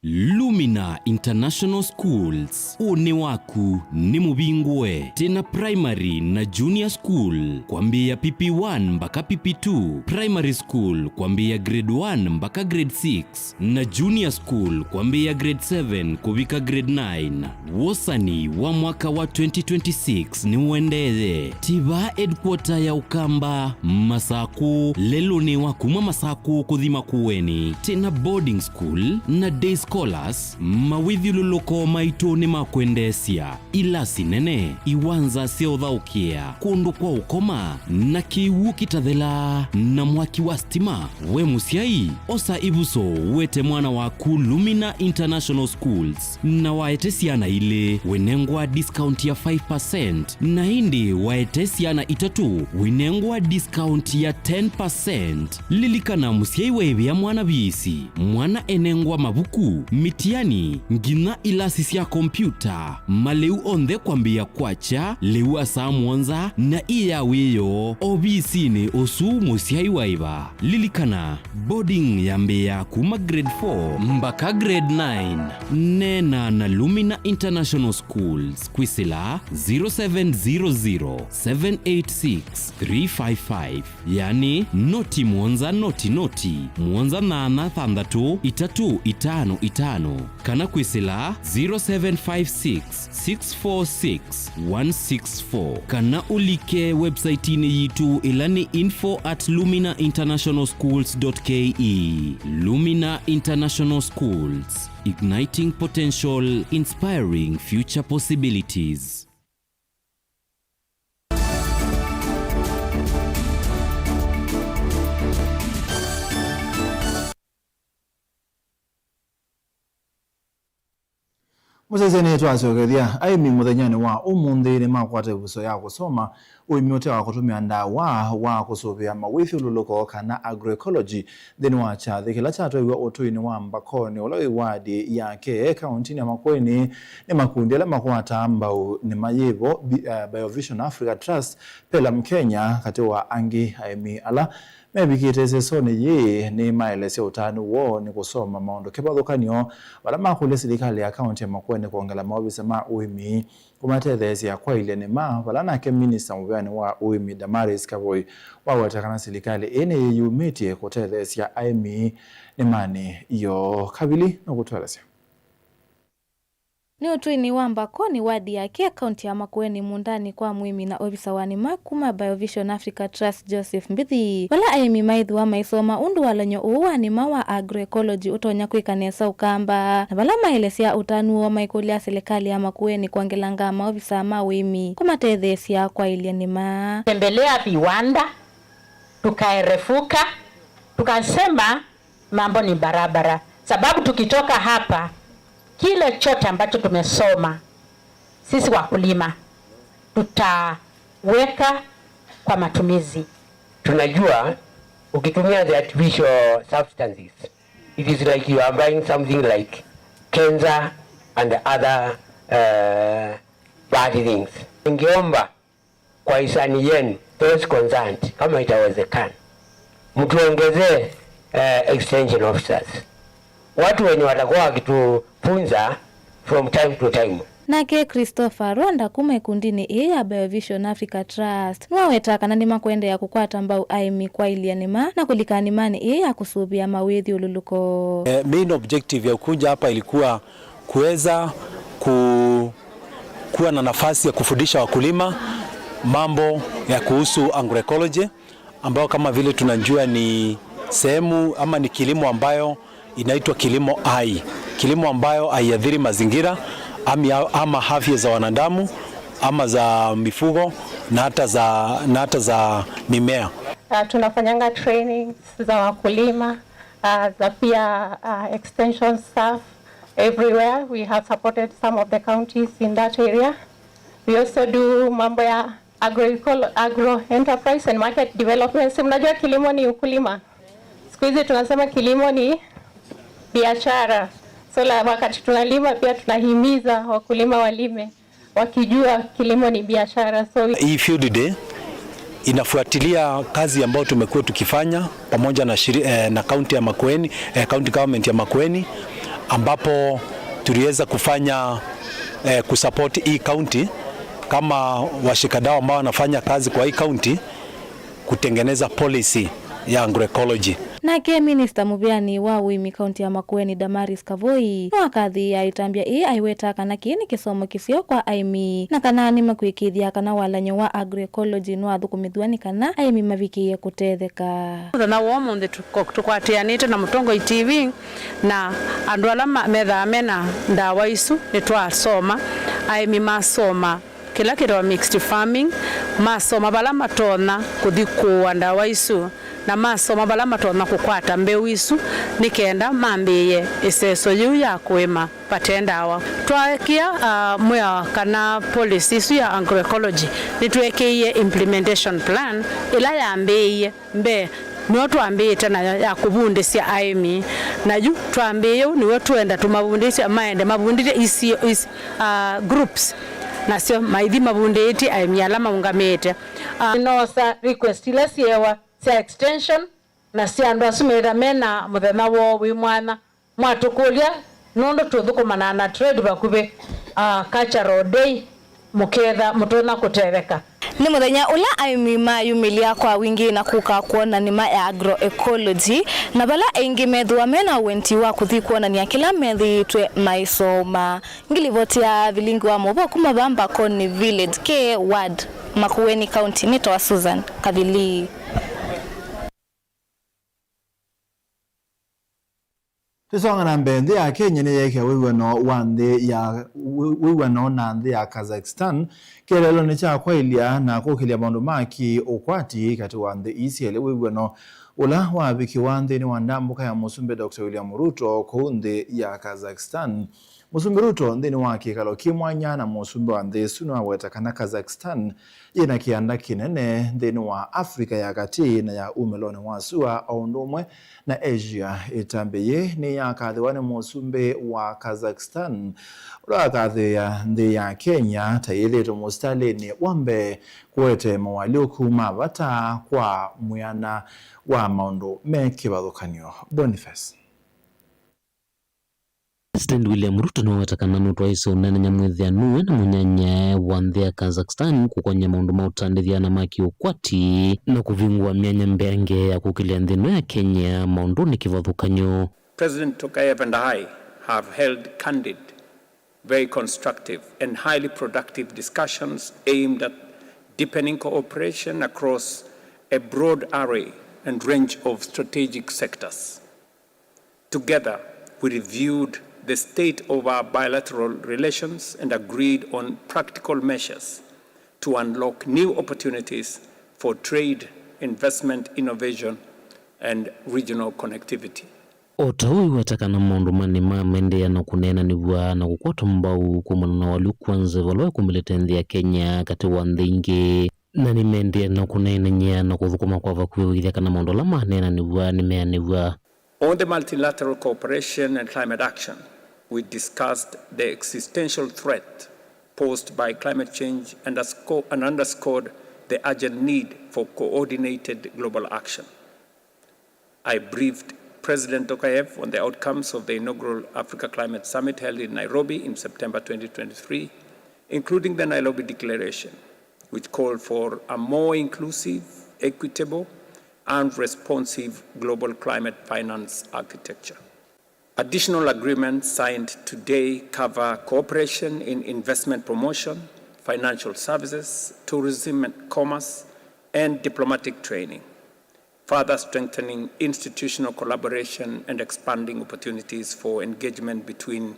Lumina International Schools, ũnĩ waku nĩ mũvingũe. Twĩ na primary na junior school kwambĩĩa P P one mbaka P P two, primary school kwambĩĩa grade one mbaka grade six, na junior school kwambĩĩa grade seven kũvika grade nine. Wosani wa mwaka wa twenty twenty-six nĩũendee. Tiva headquarter ya Ũkamba, Masakũ, lelũnĩ wa kuma Masakũ kũthi Makueni. Twĩ na boarding school na day scholars, mawĩthyũlũlũko maitũ nĩ ma kwendeesya. Ilasi nene, iwanza sya ũthaũkĩa, kũndũ kwa ũkoma, na kĩw'ũ kĩtathela, na mwaki wa stima. We mũsyai, osa ĩvuso, wete mwana waku Lumina International Schools, na waete syana ilĩ, wĩnengwa discount ya five percent, na ĩndĩ waete syana itatũ, wĩnengwa discount ya ten percent. Lilikana, mũsyai waĩvĩa mwana viisi, mwana enengwa mavuku, mitiani, nginya ilasi sya kompyuta, malĩu onthe kwambĩĩa kwakya, lĩu asaa mũonza, na ĩ ya wĩoo, ovisinĩ ũsu mũsyai waĩva. Lilikana, boarding yambĩĩa kuma grade four mbaka grade nine. Neena na Lumina International Schools kwĩsĩla zero seven zero zero seven eight six three five five, yani noti mũonza noti noti mũonza nyanya thanthatũ itatũ itano itano, kana kwĩsĩla zero seven five six six four six one six four, kana ũlike website-inĩ yitũ ĩla nĩ info at lumina international schools dot K E. Lumina International Schools, igniting potential, inspiring future possibilities. Mũsyaĩĩsya nĩtwasyokethya, aĩmi mũthenyanĩ wa ũmũnthĩ nĩmakwata ĩvuso ya kũsoma ũĩmi ũte wa kũtũmĩa ndawa wa kũsũvĩa mawĩthyũlũlũko kana agroecology nthĩnĩ wa kyathĩ kĩla kyatwaiwe ũtũinĩ wa Mbakoni ũla wĩ wadi ya Kee kaũntinĩ ya Makueni nĩ makundi ala makwataa mbau nĩma yĩvo Bi-, eh, Biovision Africa Trust, Pelum Kenya, katĩ wa angĩ aĩmi ala mevikĩte ĩsesonĩ yĩĩ nĩmaelesya ũtanu woo nĩ kũsoma maũndũ kĩvathũkany'o vala makũlya silikalĩ ya kaũnti ya Makueni kwongela maovisa ma ũĩmi kũmatetheesya kwaĩlya nĩma, vala nake minista mũvĩanĩ wa ũĩmi Damaris Kavoi waweta kana silikalĩ ĩĩ nĩyĩyumĩtye kũtetheesya aĩmi nĩmanĩ yoo. Kavili nũkũtũelesya. Nĩ ũtũinĩ wa Mbakoni, wadi ya Kee, kaũnti ya Makueni, mũũndanĩ kwa mũĩmi na ovisa wa nĩma kuma Biovision Africa Trust, Joseph Mbithi. Vala aĩmi maĩthĩwa maisoma ũndũ walany'o ũũ wa nĩma wa agroecology ũtonya kwĩka nesa Ũkamba, na vala maelesya ũtanu woo maikũlya silikalĩ ya Makueni kwongelanga maovisa ma ũĩmi kũmatetheesya kwaĩlya nĩma. Tembelea viwanda, tukaerefuka, tukasema, mambo ni barabara, sababu tukitoka hapa, kile chote ambacho tumesoma sisi wakulima tutaweka kwa matumizi. Tunajua ukitumia the artificial substances, it is like you are buying something like cancer and other, uh, bad things. Ningeomba kwa hisani yenu, those concerned, kama itawezekana, mtuongezee, eh, extension officers, watu wenye watakuwa wakitufunza from time to time. Nake Christopher Rwanda kuma ĩkundinĩ ĩĩ ya Biovision Africa Trust nĩwaweta kana nĩmakũendeea kũkwata mbau aĩmi kwaĩlya nĩma na kũlika nĩmanĩ ĩĩ ya kũsũvĩa mawĩthyũlũlũko. Eh, main objective ya kuja hapa ilikuwa kuweza ku-, kuwa na nafasi ya kufundisha wakulima mambo ya kuhusu agroecology, ambayo kama vile tunajua ni sehemu ama ni kilimo ambayo inaitwa kilimo hai, kilimo ambayo haiathiri mazingira, ami-, ama afya za wanadamu, ama za mifugo, na hata za, na hata za mimea. Uh, tunafanyanga trainings za wakulima, uh, za pia, uh, extension staff everywhere. We have supported some of the counties in that area. We also do mambo ya agro, agro enterprise and market development. Si mnajua kilimo ni ukulima. Siku hizi tunasema kilimo ni biashara. So la, wakati tunalima pia tunahimiza wakulima walime, wakijua kilimo ni biashara. So hii field day inafuatilia kazi ambayo tumekuwa tukifanya pamoja na shiri, eh, na county ya Makueni, eh, county government ya Makueni, ambapo tuliweza kufanya, eh, kusupport hii county kama washikadau ambao wanafanya kazi kwa hii county kutengeneza policy ya agroecology. Nake minista mũvĩanĩ wa ũĩmi kaunti ya Makueni, Damaris Kavoi, nĩwakathĩĩa ĩtambya ĩĩ aiweta kana kĩĩ nĩ kĩsomo kĩseo kwa aĩmi, na kana nĩmakwĩkĩĩthya kana walany'o wa agroecology nĩwathũkũmĩthw'a nĩ kana aĩmi mavikĩĩe kũtetheka. Mũthenya wa ũmũnthĩ tũko-, tũkwatĩanĩte na Mũtongoi T V na andũ ala ma-, methaa mena ndawa isu, nĩtwasoma, aĩmi masoma kĩla kĩtawa mixed farming, masoma vala matonya kũthi kũũa ndawa isu, na masoma vala matonya kũkwata mbeũ isu nĩ kenda mambĩĩe ĩseso yĩu ya kũĩma vate ndawa. Twaekĩa, ah, mwĩao kana policy isu ya agroecology, nĩtwekĩie implementation plan ĩla yambĩĩie mbee, nĩyo twambĩĩte nayo ya kũvundĩsya aĩmi. Na yu twambĩĩe ũu, nĩw'o twenda tũmavundĩsye, maende mavundĩtye isio, is, ah, groups, nasyo maithi mavundĩĩtye aĩmi ala maũngamĩte. Ah, nĩnoosa request ila syeewa sya extension na sya andũ asu metha mena mũthenya woo wĩ mwanya. Mwatũkũlya nũndũ tũthũkũmanaa na trade vakuvĩ, ah, cultural day, mũketha mũtonya kũtetheka. Nĩ mũthenya ũla aĩmi mayumĩlya kwa wingĩ na kũka kwona nĩma ya agroecology, na vala aingĩ methĩwa mena ũenti wa kũthi kwonany'a kĩla methĩĩtwe maisoma. Ngilivoti ya vilingi wa mũvo kuma vaa Mbakoni Village, K Ward, Makueni County, nĩtawa Susan Kavili. Tũsonga na mbee, nthĩ ya Kenya nĩyeekĩa wĩw'ano wa nthĩ ya, wĩ-, wĩw'ano na nthĩ ya Kazakhstan kĩeleelonĩ kya kwaĩlya na kũkĩlya maũndũ ma kĩ-ũkwati katĩ wa nthĩ ii syelĩ, wĩw'ano ũla wavikĩwa nthĩnĩ wa ndambũka ya Mũsumbĩ Doctor William Ruto kũu nthĩ ya Kazakhstan. Mũsumbĩ Ruto nthĩnĩ wa kĩkalo kĩ mwanya na mũsumbĩ wa nthĩ ĩsu nĩwaweta kana Kazakhstan yĩna kĩanda kĩnene nthĩnĩ wa Africa ya katĩ na ya umĩlonĩ wa sua, o ũndũ ũmwe na Asia. Ĩtambya yĩĩ nĩyakathĩwa nĩ mũsumbĩ wa Kazakhstan, ũla wakathĩĩa nthĩ ya Kenya ta yĩthĩĩtwe mũsitalĩnĩ wa mbee kũete moalyũku ma vata kwa mwĩana wa maũndũ me kĩvathũkany'o. Boniface. President William Ruto nĩwaweta kana nũtwaĩĩsye ũneenany'a mwĩthĩanũe na mũnyanyae wa nthĩ ya Kazakhstan kũkony'a maũndũ ma ũtandĩthya na ma kĩ-ũkwati na kũvingũa myanya mbeange ya kũkĩlya nthĩ ĩno ya Kenya maũndũnĩ kĩvathũkany'o. President Tokayev and I have held candid, very constructive and highly productive discussions aimed at deepening cooperation across a broad array and range of strategic sectors. Together, we reviewed the state of our bilateral relations and agreed on practical measures to unlock new opportunities for trade, investment, innovation, and regional connectivity. O ta ũu, wĩweta kana maũndũ manĩ ma maendeea na kũneenanĩw'a na kũkwatwa mbau kumana na ũalyũku wa nzeve ũla wĩkumĩlĩte nthĩ ya Kenya katĩ wa nthĩ ingĩ. Na nĩmaendee na kũneenany'a na kũthũkũma kwa vakuvĩ ũĩthya kana maũndũ ala maneenanĩw'a nĩmeanĩw'a. On the multilateral cooperation and climate action, we discussed the existential threat posed by climate change and undersco-, and underscored the urgent need for coordinated global action. I briefed President Tokayev on the outcomes of the inaugural Africa Climate Summit held in Nairobi in September twenty twenty-three, including the Nairobi Declaration, which called for a more inclusive, equitable, and responsive global climate finance architecture. Additional agreements signed today cover cooperation in investment promotion, financial services, tourism and commerce, and diplomatic training, further strengthening institutional collaboration and expanding opportunities for engagement between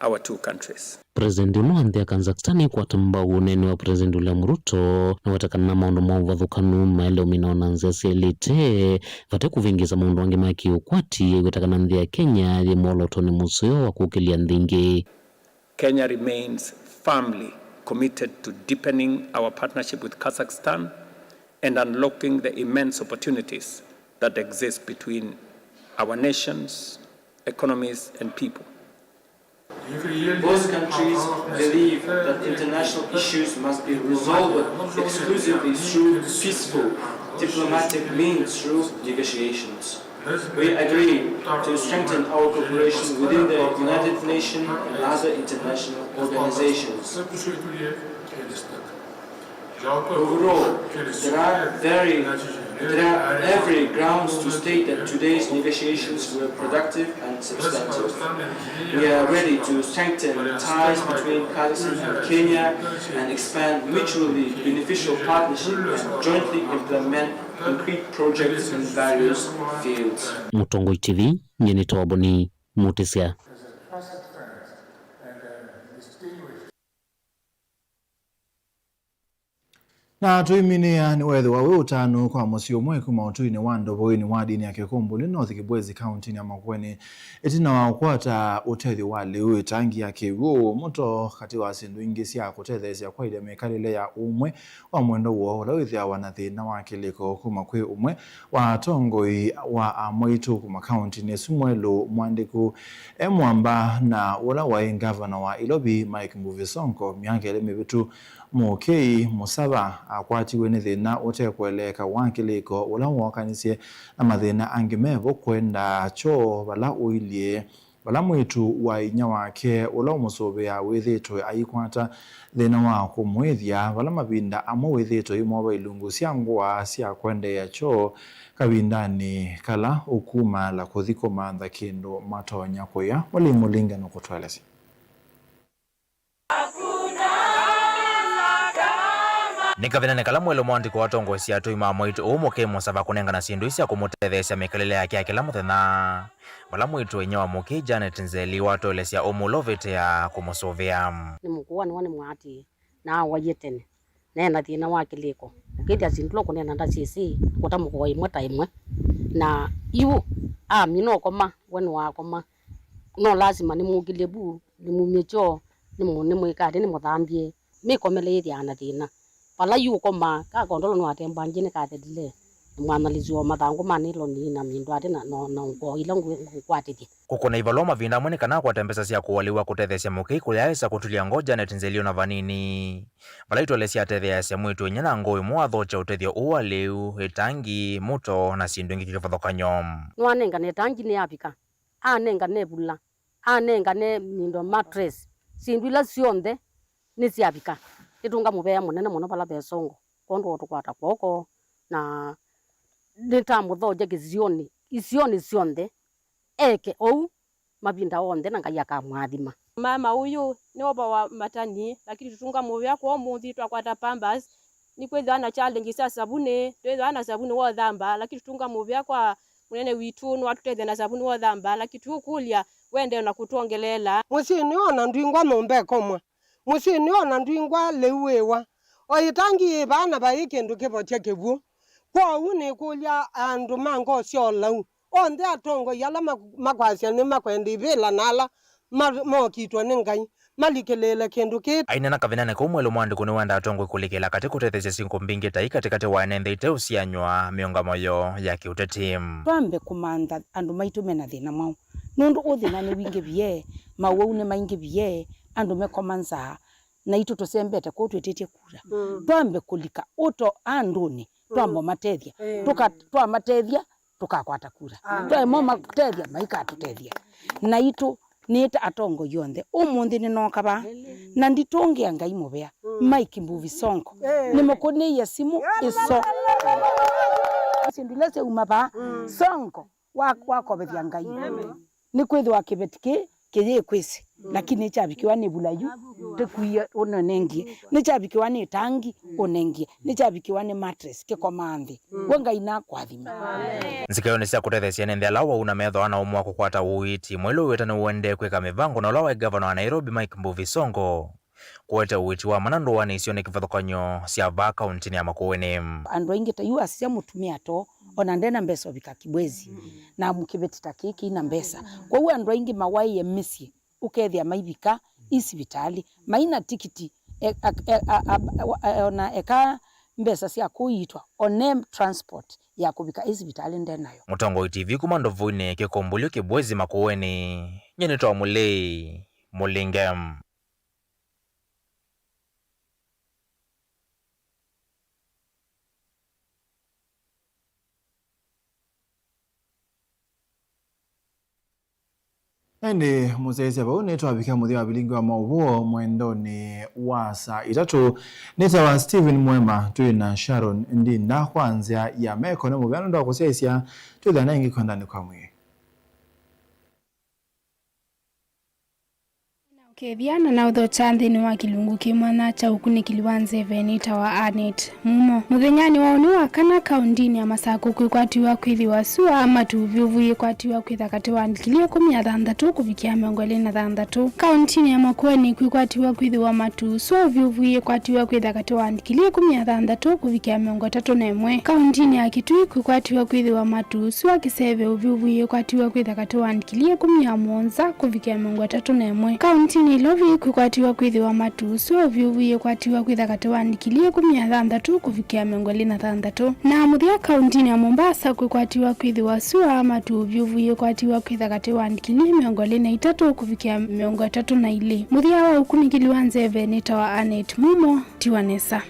our two countries. President ũno wa nthĩ ya Kazakhstan nĩkwata mbau ũneeni wa President William Ruto na weta kana maũndũ ma ũvathũkanu maĩle ũminawa na nzĩa syaĩlĩte vate kũvĩngĩĩsa maũndũ angĩ ma kĩ-ũkwati, weta kana nthĩ ya Kenya yĩ mwolotonĩ mũseo wa kũkĩlya nthĩ ingĩ. Kenya remains firmly committed to deepening our partnership with Kazakhstan and unlocking the immense opportunities that exist between our nations, economies, and people. Both countries believe that international issues must be resolved exclusively through peaceful, diplomatic means through negotiations. We agree to strengthen our cooperation within the United Nations and other international organizations. Overall, there are very, there are every grounds to state that today's negotiations were productive and substantive. We are ready to strengthen ties between Kazakhstan and Kenya and expand mutually beneficial partnership and jointly implement concrete projects in various fields. Mũtongoi T V, nyie nĩ Toboni Mutisya. Na tũiminĩa nĩweethĩwa wĩ ũtanu kwa mũsyĩ ũmwe kuma ũtũinĩ wa Ndovoinĩ wa dini ya Kĩkũmbũli, North Kibwezi, kauntinĩ ya Makueni, ĩtina wa kũkwata ũtethyo wa lĩu, ĩtangi ya kĩw'ũ, mũto, katĩ wa syĩndũ ingĩ sya kũtetheesya kwaĩlya mĩkalĩle ya ũmwe wa mwendo woo ũla wĩthĩawa na thĩna wa kĩlĩko kuma kwĩ ũmwe wa atongoi wa amwaitũ kuma kauntinĩ ĩsu mwerũ, mũandĩku e mwamba na ũla waĩ ngavana wa Ilovi, Mike Mbuvi Sonko, myaka ĩlĩ mĩvĩtu. Mũkĩi Mũsava akwatiwe nĩ thĩna ũtekũeleeka wa kĩlĩko ũla wookanisye na mathĩna angĩ mevo kwenda kyoo vala ũilyĩ, vala mwĩĩtu wa inyia wake ũla ũmũsũvĩaa wĩthĩĩtwe aikwata thĩna wa kũmũĩthya, vala mavinda amwe wĩthĩĩtwe aimwova ilungu sya ngũa sya kwendeea kyoo kavindanĩ kala ũkumaala kũthi kũmantha kĩndũ matonya kũya. Mũlei Mũlinga nũkũtũelesya. Nĩ kavindanĩ kala mwerũ, mũandĩko watongoesya atũi ma mwĩĩtu ũũ Mũkĩi Mũsava kũnengana syĩndũ ii sya kũmũtetheesya mĩkalĩle yake ya kĩla mũthenya, vala mwĩĩtu wa inyia wa Mũkĩi, Janet Nzeli, watũelesya ũmũlovĩtĩa kũmũsũvĩa. Nĩ mũkũũ, nĩwe nĩmwatĩĩe, na awaie tene, na e na thĩna wa kĩlĩko. Ũkĩthĩa syĩndũ ila ũkũneena ndasyĩsĩ, kũta mũkũa ĩmwe ta ĩmwe. Na yu amina ũkoma, we nĩwakoma. No lasima nĩmũkĩlye vu, nĩmumye kyoo, nĩmũ-, nĩmwĩka atĩ, nĩmũthambye. Mĩkomele yĩthĩaa na thĩna. Vala yu ũkomaa, ka kondolo nĩwatembwangie nĩ kathelile, nĩmwanalĩsya o mathangũ ma nĩloni na myĩndũ atĩ na, na, na ngoo ila ngũ-, ngũkwatĩthye. Kũkũna ivalũa mavinda amwe nĩ kana akwate mbesa sya kũalyũa kũtetheesya Mũkĩi kũyaaĩsa kũtulya ngoo Janet Nzeli o na vanini. Vala itũelesya atetheeasya mwĩĩtu inyia na ngoo ĩmwe wathokya ũtethyo ũũ wa lĩu, ĩtangi, mũto, na syĩndũ ingĩ kĩvathũkany'o. Nĩwanengane ĩtangi nĩyavika, anengane ĩvula, anengane nindo mattress, syĩndũ ila syonthe nĩsyavika. Nĩtũnga mũvea mũnene mũno vala ve Songo, kwondũ wa ũtũkwata kw'oko, na nĩtamũthokya kĩsionĩ, isionĩ syonthe, eke ũu mavinda onthe, na Ngai akamũathima. Mama ũyũ nĩwovawa matani, lakini tũtũnga mũvea kwa ũmũnthĩ twakwata Pampers. Nĩkwĩthĩwa na challenge sya savunĩ, twĩthĩwa na savunĩ wa ũthamba, lakini tũtũnga mũvea kwa mũnene witũ, nĩwatũtethya na savunĩ wa ũthamba, lakini tũkũlya wende na kũtwongeleela. Mũsyĩnĩ ona ndwingwa nyũmba ĩkomwa. Mũsyĩnĩ ona ndwingwa lĩu wĩwa. O ĩtangi yĩ vaa na vai kĩndũ kĩvotya kĩw'ũ. Kwoou nĩkũlya andũ ma ngoo sya ũlau, onthe atongoi ala mak-, makwasya nĩmakwenda ivĩla na ala ma-, mokitwe nĩ Ngai, malikĩlĩĩle kĩndũ kĩĩ. Aineena kavindanĩ kau mwerũ, mũandĩku nĩwendaa atongoi kũlikĩla katĩ kũtetheesya syĩko mbingĩ ta ii katĩkatĩ wa ene nthĩ iteũsianywa mĩũngamo yoo ya kĩũteti. Twambe kũmantha andũ maitũ me na thĩna mwaũ, nũndũ ũthĩna nĩwingĩvie, mawau nĩmaingĩvie, andũ mekoma nzaa, naitũ tũsembete kũu twĩtĩtye kura. Mm. Twambe kũlika ũto andũnĩ, twambe ũmatethya. Mm. Tũka-, twamatethya, tũkakwata kura. Amen. Twaema ũmatethya, maikatũtethya. Naitũ nĩĩta atongoi onthe. Ũmũnthĩ nĩnooka vaa, na nditũngĩa Ngai mũvea. Mm. Mike Mbuvi Sonko. Eh. Nĩmũkũnĩie simũ ĩso. Syĩndũ ila syauma vaa, mm, Sonko, wa-, wakovethya Ngai. Amen. Nĩkwĩthĩwa kĩveti kĩĩ kĩyĩkwĩsĩ, mm, lakini nĩkyavikĩwa nĩ vula yu, tĩkwie ũnengie. Nĩkyavikĩwa nĩ tangi, mm, ũnengie. Nĩkyavikĩwa nĩ mattress, kĩkomaa nthĩ. Mm. We Ngai nakwathime. Amen. Nzikaĩonĩ sya kũtetheesya ene nthĩ ala wau na methĩwa na ũmwe wa kũkwata ũiiti mwerũ wĩw'ĩte nĩũendee kwĩka mĩvango na ũla waĩ ngavana wa Nairobi, Mike Mbuvi Sonko, kũete ũiiti wa mana ndũanĩ isionĩ kĩvathũkany'o sya vaa kauntinĩ ya Makueni. Andũ aingĩ ta yu asisya mũtumĩa too, ona ndena mbesa ũvika Kibwezi, na kĩveti ta kĩĩ kĩina mbesa. Kwoou andũ aingĩ mawaĩe mĩsyĩ, ũkethĩa maivika i sivitalĩ, maina tikiti, e, a, e, a, a, wa- e, ona eka mbesa sya kũiitwa, one transport ya kũvika ĩ sivitalĩ ndenayo. Mũtongoi T V kuma Ndũvũinĩ, Kĩkũmbũlyo Kĩbwezi Makueni, nyie nĩtwa Mũlei Mũlinge. Ĩndĩ mũsyaĩĩsya vau nĩtwavika mũthya wa vilingi wa maũvoo mwendonĩ wa saa itatũ. Nĩtawa Stephen Mwema, twĩ na Sharon Ndinda kwa nzĩa ya meko nĩ mũvea nũndũ wa kũsyaĩĩsya. Twĩthĩana ĩngĩ kwendanĩ kwa mwĩĩ. Naũkethya na naũthokya nthĩnĩ wa kĩlungu kĩ mwanya kya ũkunĩkĩli wa nzeve nĩtawa Annet Mumo. Mũthenyanĩ wa ũnĩ wa kana kaũndinĩ ya Masakũ kwĩkwatiw'a kwĩthĩwa sua matu vyũvu yĩkwatiw'a kwĩtha katĩ wa ndikilii ĩkũmi na thanthatũ kũvikĩa mĩongo ĩlĩ na thanthatũ. Kaũndinĩ ya Makueni kwĩkwatiw'a kwĩthĩwa matu sua vyũvu yĩkwatiw'a kwĩtha katĩ wa ndikilii ĩkũmi na thanthatũ kũvikĩa mĩongo ĩtatũ na ĩmwe. Kaũndinĩ ya Kitui kwĩkwatiw'a kwĩthĩwa matu sua kĩseve vyũvu yĩkwatiw'a kwĩtha katĩ wa ndikilii ĩkũmi na mũonza kũvikĩa mĩongo ĩtatũ na ĩmwe. Kaũntĩnĩ Ilovi kwĩkwatiw'a kwĩthĩwa matu sua vyũvu yĩkwatiw'a kwĩtha katĩ wa ndikilii ĩkũmi na thanthatũ kũvikĩa mĩongo ĩlĩ na thanthatũ. Na mũthya kaũntĩnĩ ya Mombasa kwĩkwatiw'a kwĩthĩwa sua matu vyũvu yĩkwatiw'a kwĩtha katĩ wa ndikilii mĩongo ĩlĩ na itatũ kũvikĩa mĩongo ĩtatũ na ilĩ. Mũthya wa ũkunĩkĩli wa nzeve nĩtawa Annet Mumo, tiwa nesa.